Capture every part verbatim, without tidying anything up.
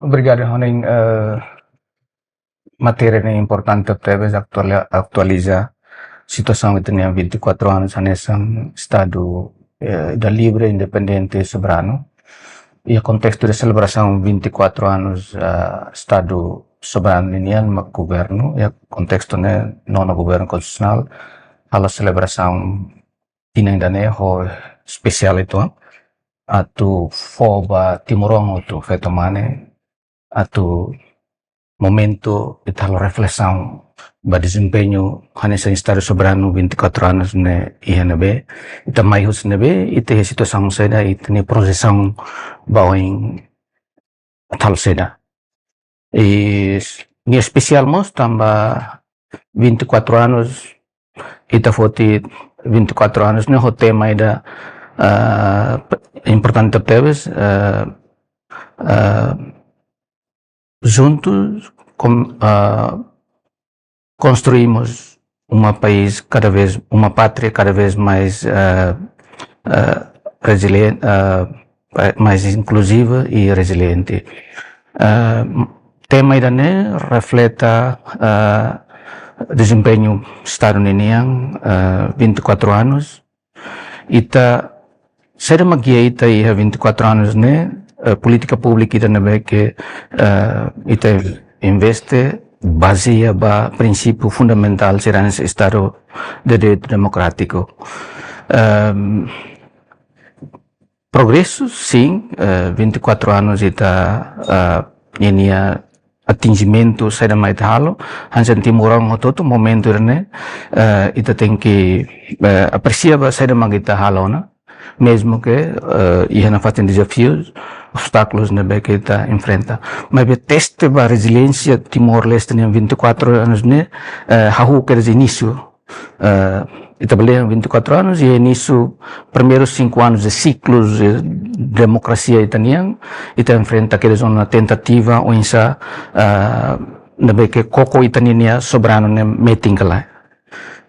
Obrigadu, Honing. Eh, matéria ne'e importante tebes, aktuali-, atualiza situasaun ita-nia vinte e quatro anos hanesan Estadu, eh, ida livre, independente, soberanu. Iha kontestu de selebrasaun vinte e quatro anos, ah, Estadu soberanu nian, mak governu, iha kontestu ne'e, nonu governu konstitusionál halo selebrasaun tinan ida-ne'e ho espesiál uitoan, atu fó ba timoroan hotu, feto mane, atu momentu ita halo reflesaun ba dezempeñu hanesan Estadu soberanu vinte e quatro anos ne'e iha ne'ebé, ita mai husi ne'ebé, ita iha situasaun saida, ita-nia projesaun ba oin ita halo saida. I s-, ne'e espesiál mós tanba vinte e quatro anos, ita foti vinte e quatro anos ne'e ho tema ida, ah, importante tebes, ah, ah, juntos com, ah, construímos uma país cada vez, uma pátria cada vez mais, ah, ah, resiliente, ah, pa-, mais inclusiva e resiliente. Ah, tema ida-ne'e refleta, ah, dezempeñu Estadu ninian, ah, vinte e quatro anos. Ita, saida mak guia ita iha vinte e quatro anos ne'e, eh, polítika públika ida ne'ebé ke, eh, ita investe bazeia ba prinsípiu fundamentál sira hanesan Estadu de Direitu Demokrátiku. Ehm, progresu, sin, eh, vinte e quatro anos ita, eh, ninia atinjimentu saida mak ita halo, hanesan timoroan hotu-hotu momentu ne'e, eh, ita tenke, eh, apresia ba saida mak ita halo ona, mezmu ke, eh, iha nafatin dezafius, obstákulus ne'ebé ke ita enfrenta. Maibé teste ba reziliénsia Timor-Leste nian vinte e quatro anos ne'e, eh, hahú kedas inísiu. Eh, ita bele vinte e quatro anos, iha inísiu primeiru cinco anos de siklus de demokrasia ita-nian, ita enfrenta kedas ona tentativa oinsá, eh, ne'ebé ke koko ita-nia soberanu ne'e metin ka lae.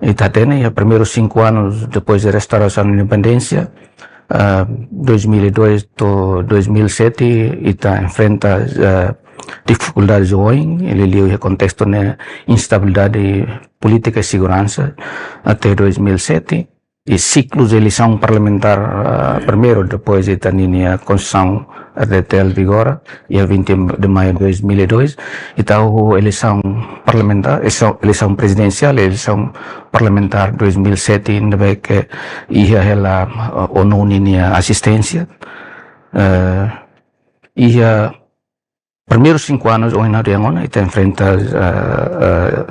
Ita hatene iha primeiru cinco anos depois de restaurasaun independénsia, ah, dois mil e dois to'o dois mil e sete, ita enfrenta, ah, difikuldades oioin, liuliu iha kontestu ne'e instabilidade polítika e seguransa até dois mil e sete, i siklus de eleisaun parlamentár, ah, primeiru, depois ita-nia Konstituisaun R D T L vigora, iha vinte de maio de dois mil e dois, ita hahú eleisaun parlamentár, eleisaun, eleisaun prezidensiál, eleisaun parlamentár dois mil e sete, ne'ebé ke iha hela, ah, ONU ninia asisténsia. Eh, iha primeiru cinco anos, ohin ha'u dehan ona, ita enfrenta, eh, eh,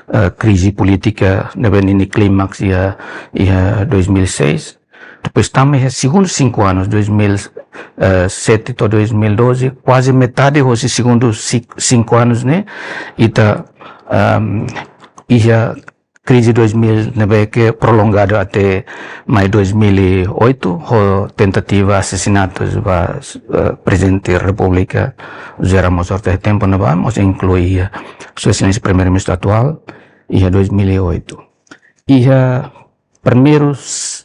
eh, krize polítika ne'ebé ninia klimaks iha, iha dois mil e seis. Depois tanba iha segundu cinco anos, dois mil e sete to'o dois mil e doze, kuaze metade hosi segundu ci-, cinco anos ne'e, ita, ehm, iha krize dois mil ne'ebé ke prolongadu até mai dois mil e oito, ho tentativa asesinatus ba, eh, Prezidente Repúblika José Ramos Horta iha tempu ne'ebá, mós inklui iha Sua Exelénsia Primeiru-Ministru atuál, iha dois mil e oito. Iha primeiru s-,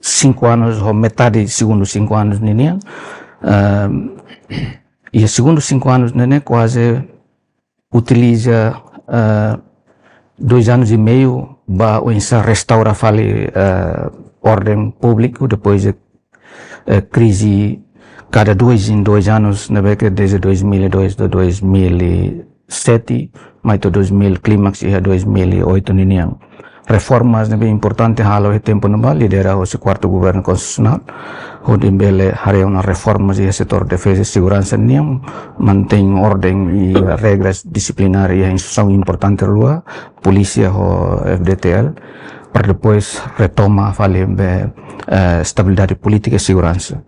cinco anos, ho metade segundu cinco anos ninian, ehm, iha segundu cinco anos ne'e, ne'e kuaze utiliza, eh, dois anos e meio ba oinsá restaura fali, eh, orden públiku depois de, eh, krize kada dois em dois anos, ne'ebé ke desde dois mil e dois to'o dois mil e sete, mai to'o dois mil, klimaks iha dois mil e oito ninian. Reformas ne'ebé importante halo iha tempu ne'ebá, lidera hosi Kuartu Governu Konstitusionál, hodi bele haree ona reformas iha setór defeza i seguransa nian, mantein orden i regras disiplinár iha instituisaun importante rua, polísia ho F D T L, para depois retoma fali be, eh, estabilidade polítika i seguransa.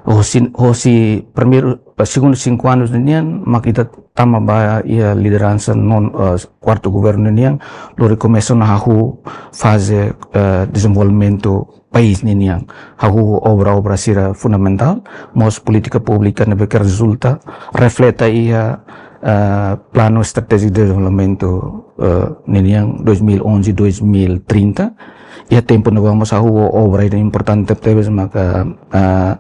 Hosi, hosi primeiru, eh, segundu cinco anos ninian, mak ita tama ba iha lideransa non, eh, Kuartu Governu ninian, lori komesa ona hahú faze, eh, dezenvolvimentu país ninian. Hahú obra-obra sira fundamentál, mós polítika públika ne'ebé ke rezulta, refleta iha, eh, Plano Estratéjiku de Dezenvolvimentu, eh, ninian dois mil onze, dois mil trinta. Iha tempu ne'ebá mós hahú obra ida importante tebes maka, eh,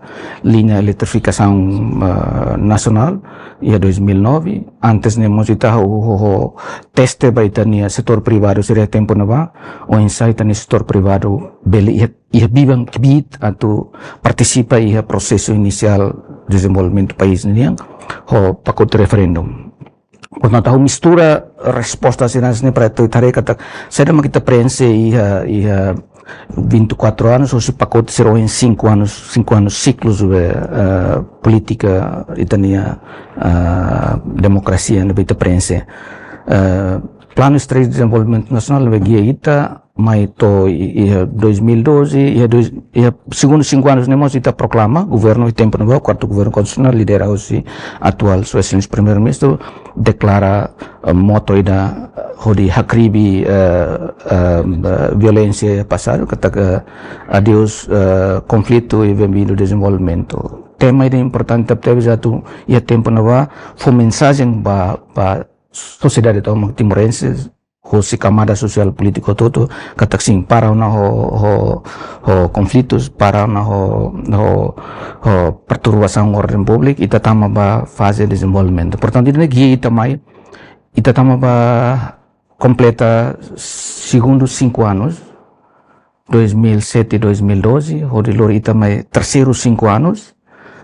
liña eletrifikasaun, eh, nasionál iha dois mil nove. Antes ne'e mós ita hahú ho, ho teste ba ita-nia setór privadu sira iha tempu ne'ebá, oinsá ita-nia setór privadu bele iha, iha biban kbiit atu partisipa iha prosesu inisiál dezenvolvimentu país nian ho pakote referendu. Portantu, ha'u mistura resposta sira-ne'e para atu haree katak saida mak ita prenxe iha, iha vinte e quatro anos, hosi pakote sira ohin cinco anos, cinco anos siklus be, eh, polítika ita-nia, eh, demokrasia ne'ebé ita prenxe. Eh, Plano Estratéjiku de Dezenvolvimentu Nasionál ne'ebé gia ita mai to'o i-, iha dois mil doze, iha dois, iha segundu cinco anos ne'e mós ita proklama, governu iha tempu ne'ebá, kuartu governu konstitusionál lidera hosi atuál Sua Exelénsia Primeiru-Ministru, deklara, eh, moto ida, eh, hodi hakribi, eh, eh, eh, violénsia pasadu, katak adeus, eh, konflitu i bem-vindu dezenvolvimentu. Tema ida importante tebes atu iha tempu ne'ebá fó mensajen ba, ba sosiedade tomak timorense, hosi kamada sosiál polítiku hotu-hotu, katak sin, para ona ho, ho, ho konflitus, para ona ho, ho, ho perturbasaun orden públiku, ita tama ba faze dezenvolvimentu. Portantu, ida-ne'e gia ita mai, ita tama ba kompleta segundu cinco anos, dois mil e sete, dois mil e doze, hodi lori ita mai terseiru cinco anos,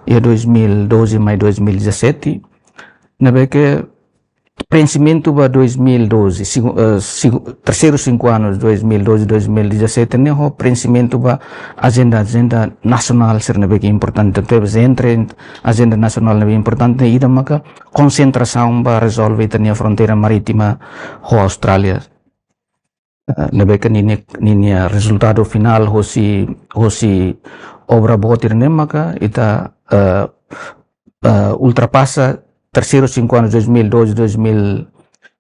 iha dois mil e doze mai dois mil e dezassete, ne'ebé ke prenximentu ba dois mil e doze, segu-, eh, segu-, terseiru cinco anos, dois mil e doze, dois mil e dezassete, ne'e ho prenximentu ba ajenda, ajenda nasionál sira ne'ebé ke importante tebes, entre ajenda nasionál ne'ebé importante ne'e ida maka konsentrasaun ba rezolve ita-nia fronteira marítima ho Austrália. Eh, ne'ebé ke ninia, ninia rezultadu finál hosi, hosi obra boot ida-ne'e maka ita, eh, eh, ultrapasa terseiru cinco anos, dois mil e doze, dois mil e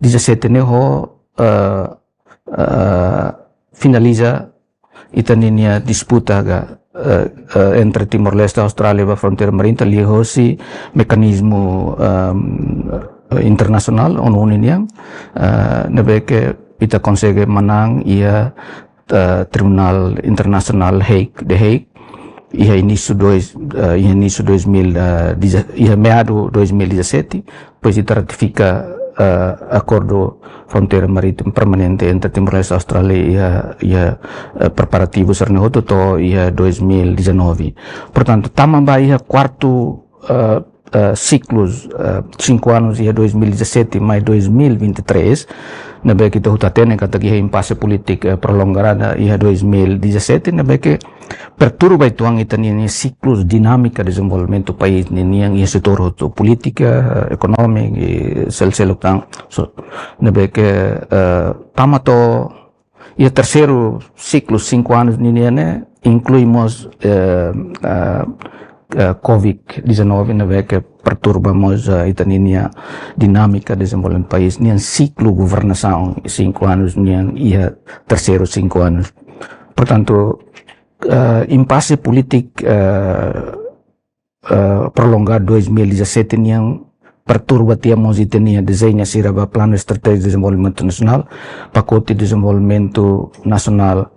dezassete ne'e ho, eh, eh, finaliza ita ninia disputa ka, eh, eh, entre Timor-Leste, Austrália ba fronteira marítima, liuhosi mekanizmu, ehm, internasionál, ONU nian, eh, ne'ebé ke ita konsege manán iha, eh, Tribunál Internasionál Hague, The Hague, iha inísiu dois, eh, iha inísiu dois mil, eh, deze-, iha meadu dois mil e dezassete, depois ita ratifika, eh, akordu fronteira marítima permanente entre Timor-Leste e Austrália iha, iha, eh, preparativus sira-ne'e hotu to'o iha dois mil e dezanove. Portantu, tama ba iha kuartu, eh, eh, siklus, eh, cinco anos iha dois mil e dezassete mai dois mil e vinte e três, ne'ebé ke ita hotu hatene katak iha impase polítika, eh, prolongada iha dois mil e dezassete, ne'ebé ke perturba uitoan ita-nia, nia siklus dinámika dezenvolvimentu país ninian iha setór hotu, polítika, eh, ekonómika, i sel-, seluk tan. So, ne'ebé ke, eh, tama to'o iha terseiru siklu cinco anos ninian ne'e inklui mós, eh, eh, eh, covid dezanove ne'ebé ke perturba mós, eh, ita ninia dinámika dezenvolvimentu país nian, siklu governasaun cinco anos nian iha terseiru cinco anos. Portantu, eh, impase polítika, eh, eh, prolongadu dois mil e dezassete nian perturba tiha mós ita-nia dezeña sira ba Plano Estratéjiku de Dezenvolvimentu Nasionál, Pakote Dezenvolvimentu Nasionál,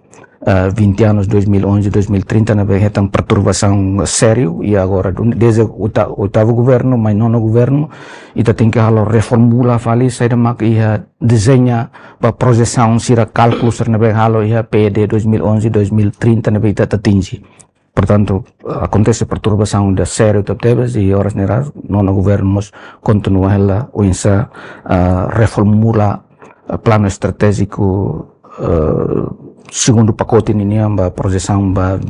eh, vinte anos, dois mil e onze, dois mil e trinta, ne'ebé hetan perturbasaun sériu, i agora, dun-, desde oita-, oitavu governu, mai nonu governu, ita tenke halo reformula fali, saida mak iha dezeña ba projesaun sira, kálkulu sira ne'ebé halo iha P E D dois mil e onze, dois mil e trinta ne'ebé ita atu atinje. Portantu, akontese perturbasaun ida sériu tebetebes, i oras ne'e ras, nonu governu mós kontinua hela oinsá, ah, reformula, ah, planu estratéjiku, ah, segundu pakote ninian ba projesaun ba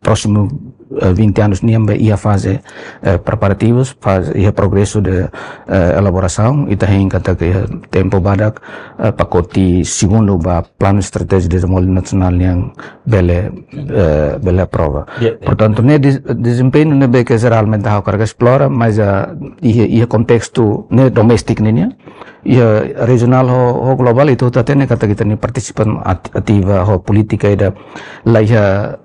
prósimu, eh, vinte anos nian ba iha faze, eh, preparativus, faze iha progresu de, eh, elaborasaun, ita hein katak iha tempu badak, eh, pakote segundu ba Planu Estratéjiku Dezenvolvimentu Nasionál nian bele, eh, bele aprova. Ya, ya. Portantu, ne'e de-, dezempeñu ne'ebé ke jeralmente ha'u hakarak esplora, mas, ah, iha, iha kontestu ne'e doméstiku ninian, iha rejionál ho, ho globál, ita hotu hatene katak ita-nia partisipasaun at-, ativa ho polítika ida la iha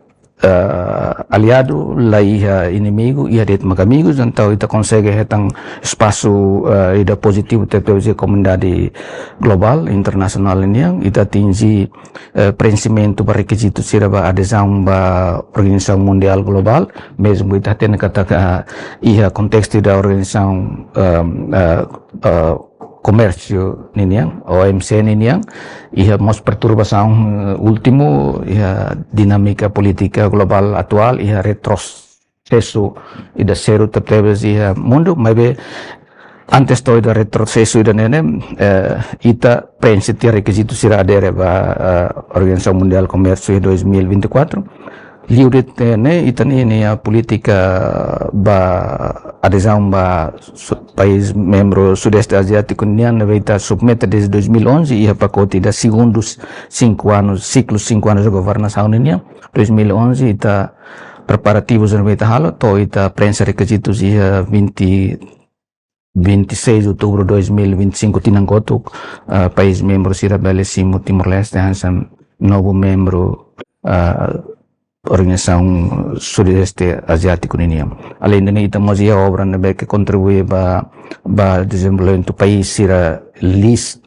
eh, aliadu, la iha inimigu, iha de'it mak amigus, entaun ita konsege hetan espasu, eh, ida pozitivu tebes iha komunidade globál, internasionál nian, ita atinje, eh, preenximentu ba rekizitu sira ba adezaun ba organizasaun mundiál globál, mezmu ita hatene katak iha kontestu da organizasaun, eh, eh, eh, komérsiu ninian, O M C ninian, iha mós perturbasaun, eh, últimu, iha dinámika polítika globál atuál, iha retrosesu ida sériu tebetebes iha mundu, maibé antes to'o ida retrosesu ida-ne'e ne'e, eh, ita preenxe tiha rekizitu sira adere ba, eh, Organizasaun Mundiál Komérsiu iha dois mil e vinte e quatro. Liu de'it ne'e, ita-nia, nia polítika ba adezaun ba su-, país membru Sudeste Aziátiku nian, ne'ebé ita submete dezde dois mil e onze, iha pakote ida segundu sinku anus, siklu sinku anus de governasaun nian. Dois mil e onze ita preparativus ne'ebé ita halo, to'o ita preenxe rekizitus iha vinte, vinte e seis de outubro de dois mil e vinte e cinco, tinan kotuk, ah, país membru sira bele simu Timor-Leste hanesan novu membru, ah, Organizasaun Sudeste Aziátiku ninian. Além de ne'e, ita mós iha obra ne'ebé ke kontribui ba, ba dezenvolvimentu país sira least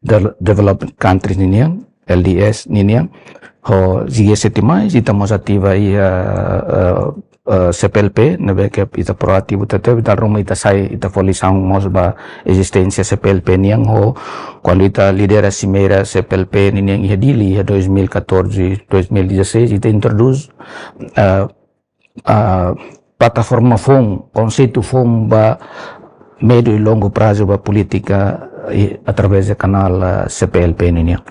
de-, developed countries ninian, L D Cs ninian, ho G S T mais, ita mós ativa iha, eh, eh, C P L P, ne'ebé ke ita proativu tebetebes, ita ruma ita sai, ita fó lisaun mós ba ezisténsia C P L P nian, ho kuandu ita lidera simeira C P L P ninian iha Dili, iha dois mil e catorze, dois mil e dezasseis, ita introdús, eh, ah, plataforma foun, konseitu foun ba médiu e longu prazu ba polítika, eh, através de kanál, ah, C P L P ninian.